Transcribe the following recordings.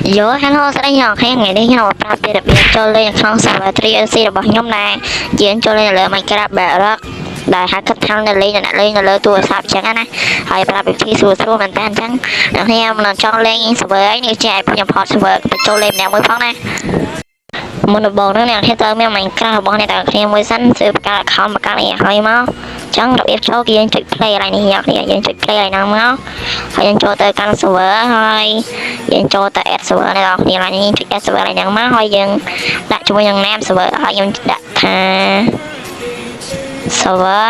Yo, hello ស្ដីអ្នកនរថ្ងៃនេះខ្ញុំមកប្រាប់ពីរបៀបចូលលេងក្នុង server 3MC របស់ខ្ញុំដែរយើងចូលលេងនៅលើ Minecraft Bedrock ដែលហៅគិតថានៅលេងអ្នកលេងនៅលើទូរស័ព្ទអញ្ចឹងណាហើយប្រាប់វិធីស្រួលស្រួលមែនតើអញ្ចឹងអ្នកគ្នាមិនចង់លេង server អីនេះជាឲ្យខ្ញុំផត server ទៅចូលលេងម្នាក់មួយផងណាមុនដំបូងហ្នឹងអ្នកគ្នាត្រូវមាន Minecraft របស់អ្នកទាំងគ្នាមួយសិនគឺបង្កើត account បង្កើតអីឲ្យមកអញ្ចឹងរបៀបចូលគឺយើងចុច play កន្លែងនេះអ្នកគ្នាយើងចុច play កន្លែងហ្នឹងមកហើយយើងចូលទៅកាន់ server ហើយយើងចូលទៅ add server អ្នកនរគ្នាឡើយនេះចុច add server ឡើងហ្នឹងមកហើយយើងដាក់ជាមួយនឹង name server ហើយខ្ញុំដាក់ថា server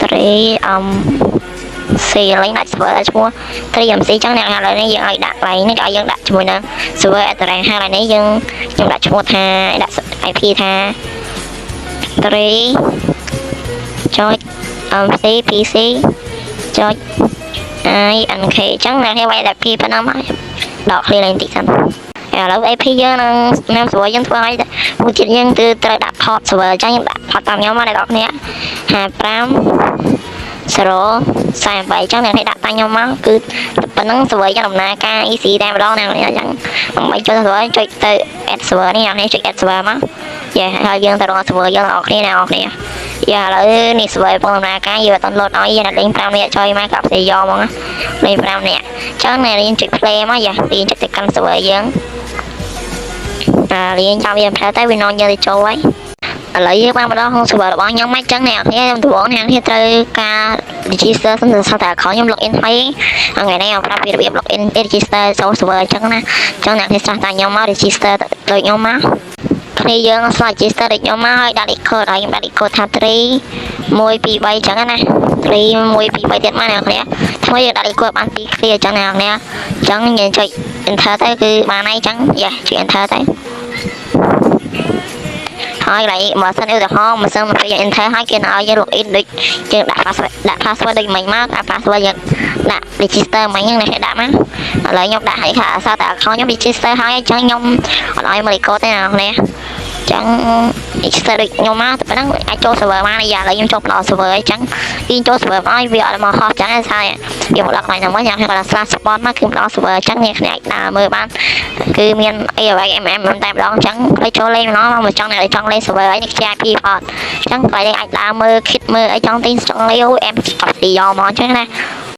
3 MC ឡើងដាក់ server ឈ្មោះ 3MC ចឹងអ្នកឥឡូវនេះយើងឲ្យដាក់កន្លែងនេះឲ្យយើងដាក់ជាមួយនឹង server address ហើយឥឡូវនេះយើងខ្ញុំដាក់ឈ្មោះថាដាក់ IP ថា3ចុច MC PC ចុច INK អញ្ចឹងអ្នកនេះវាយដាក់ P ប៉ុណ្ណឹងមកដក clear ឡើងតិចសិនឥឡូវ IP យើងនឹង name server យើងធ្វើឲ្យមួយទៀតយើងគឺត្រូវដាក់ port server អញ្ចឹងយើងដាក់ port តាមខ្ញុំមកអ្នកនរគ្នា55 0 48អញ្ចឹងអ្នកនេះដាក់តាមខ្ញុំមកគឺប៉ុណ្ណឹង server យើងដំណើរការ easy តែម្ដងអ្នកនេះអញ្ចឹងដើម្បីចូល server ចុចទៅ add server នេះអ្នកនេះចុច add server មកយ៉ាហើយយើងទៅរក server យើងអ្នកនរគ្នាអ្នកនរគ្នាយ៉ាឥឡូវនេះ server កំពុងដំណើរការយើងអត់ load ឲ្យយើងលេង5នាក់ចុយមកកាប់សេយកហ្មងលេង5នាក់អញ្ចឹងអ្នករៀនចុច play មកយ៉ារៀនចុចទៅកាន់ server យើងអារៀនចាំវាផ្លែទៅវានាំយើងទៅចូលហើយឥឡូវយើងបានមកដល់ក្នុង server របស់ខ្ញុំហើយអញ្ចឹងអ្នកនរគ្នាដំបូងអ្នកនរគ្នាត្រូវការ register សិនទៅសោះតែ account ខ្ញុំ login ហើយថ្ងៃនេះខ្ញុំប្រាប់ពីរបៀប login register ចូល server អញ្ចឹងណាអញ្ចឹងអ្នកនរគ្នាស្រាស់តែខ្ញុំមក register ដូចខ្ញុំមកគ្នាយើងស្លា register ដូចខ្ញុំមកហើយដាក់លេខកូដហើយខ្ញុំដាក់លេខកូដថា3 1 2 3អញ្ចឹងណា3 1 2 3ទៀតមកអ្នកនរគ្នាថ្មីយើងដាក់លេខកូដបាន2 clear អញ្ចឹងអ្នកនរគ្នាអញ្ចឹងយើងចុច enter ទៅគឺបានហើយអញ្ចឹងយ៉ាចុច enter ទៅហើយកន្លែងបើសិនឧទាហរណ៍បើសិនពេលយើង enter ហើយគេនឹងឲ្យយើង login ដូចយើងដាក់ password ដាក់ password ដូចមិញមកអា password យើងដាក់ register មិញហ្នឹងអ្នកដាក់មកឥឡូវខ្ញុំដាក់ឲ្យថាអសតែ account ខ្ញុំ register ហើយអញ្ចឹងខ្ញុំអត់ឲ្យមកលេខកូដទេអ្នកនរគ្នាចឹង register ដូចខ្ញុំមកតែប៉ុណ្ណឹងអាចចូល server បានយ៉ាឥឡូវខ្ញុំចូលដល់ server អញ្ចឹងគេចូល server មកវាអត់មកហោះចឹងឯងថាវាមកដល់កន្លែងហ្នឹងវិញយ៉ាងគាត់ slash spawn មកគឺមកដល់ server អញ្ចឹងអ្នកគ្នាអាចដើរមើលបានគឺមាន AWMM តែម្ដងអញ្ចឹងឲ្យចូលលេងម្ដងមកចង់អ្នកចង់លេង server អីនេះជា IP ផតអញ្ចឹងកន្លែងនេះអាចដើរមើល kit មើលអីចង់ទិញចង់លេងអូអែមអត់ទីយកមកអញ្ចឹងណា